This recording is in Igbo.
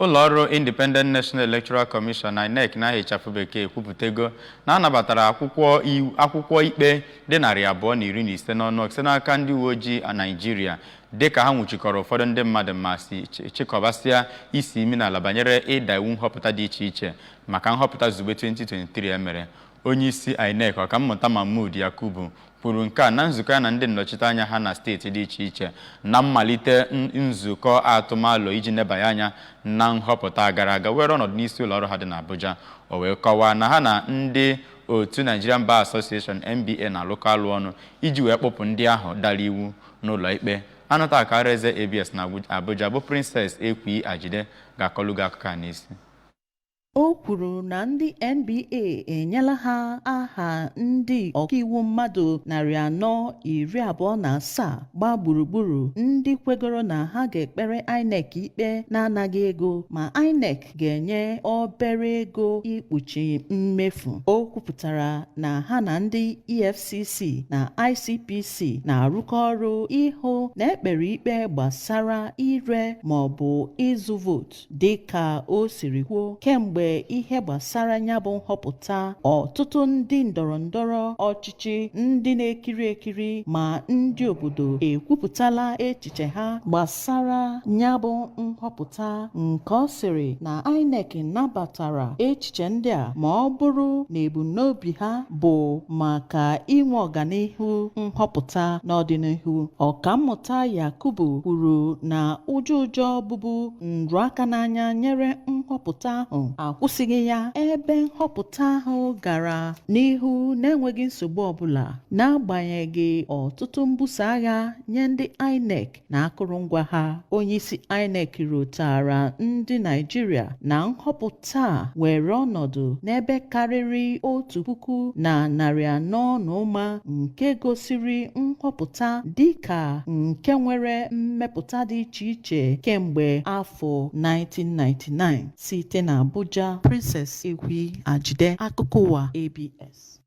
Ụlọọrụ Independent National Electoral Commission, INEC n'aha ịchafụ bekee, ekwupụtago na a nabatara akwụkwọ ikpe dị 215 n'ọnụọgụ site n'aka ndị uwe ojii Naịjirịa, dịka ha nwụchikọrọ ụfọdụ ndị mmadụ ma si chịkọbasịa isi imi n'ala banyere ịda iwu nhọpụta dị iche iche maka nhọpụta zugbe 2023 e mere. Onyeisi INEC, Ọkammụta Mahmood Yakubu, kwuru nke a na nzukọ ya na ndị nnọchiteanya ha na steeti dị iche iche na mmalite nzukọ atụmalụ iji nebanye anya na nhọpụta gara aga were ọnọdụ n'isi ụlọ ọrụ ha dị n'Abuja. O wee kọwaa na ha na ndị otu Nigerian Bar Association, NBA, na-alụkọ alụ ọnụ iji wee kpụpụ ndị ahụ dara iwu n'ụlọ ikpe. Anụta akara eze ABS na Abuja bụ Princess Ekwi Ajide ga-akọlụ gị akụkọ a n'isi. O kwuru na ndị NBA enyela ha aha ndị ọkaiwu mmadụ 427 gbaa gburugburu ndị kwegoro na ha ga-ekpere INEC ikpe na-anaghị ego, ma INEC ga-enye obere ego ikpuchi mmefu. O kwupụtara na ha na ndị EFCC na ICPC na-arụkọ ọrụ ịhụ na ekpere ikpe gbasara ire ma ọ bụ ịzụ vootu. Dịka o siri kwuo, kemgbe ihe gbasara ya bụ nhọpụta, ọtụtụ ndị ndọrọ ndọrọ ọchịchị, ndị na-ekiri ekiri, ma ndị obodo ekwupụtala echiche ha gbasara ya bụ nhọpụta, nke ọ sịrị na INEC nabatara echiche ndị a ma ọ bụrụ na ebumnobi ha bụ maka inwe ọganihu nhọpụta n'ọdịnihu. Ọkammụta Yakubu kwuru na ụjọ ụjọ bụbu nrụaka n'anya nyere nhọpụta ahụ akwụsịghị ya, ebe nhọpụta ahụ gara n'ihu na-enweghị nsogbu ọbụla, n'agbanyeghị ọtụtụ mbuso agha nye ndị INEC na akụrụngwa ha. Onyeisi INEC rotara ndị Naịjirịa na nhọpụta a were ọnọdụ n'ebe karịrị 1,400 na ụma, nke gosiri nhọpụta dịka nke nwere mmepụta dị iche iche kemgbe afọ 1999. Site na Abuja, Princess Ekwi Ajide, akụkọ ụwa ABS.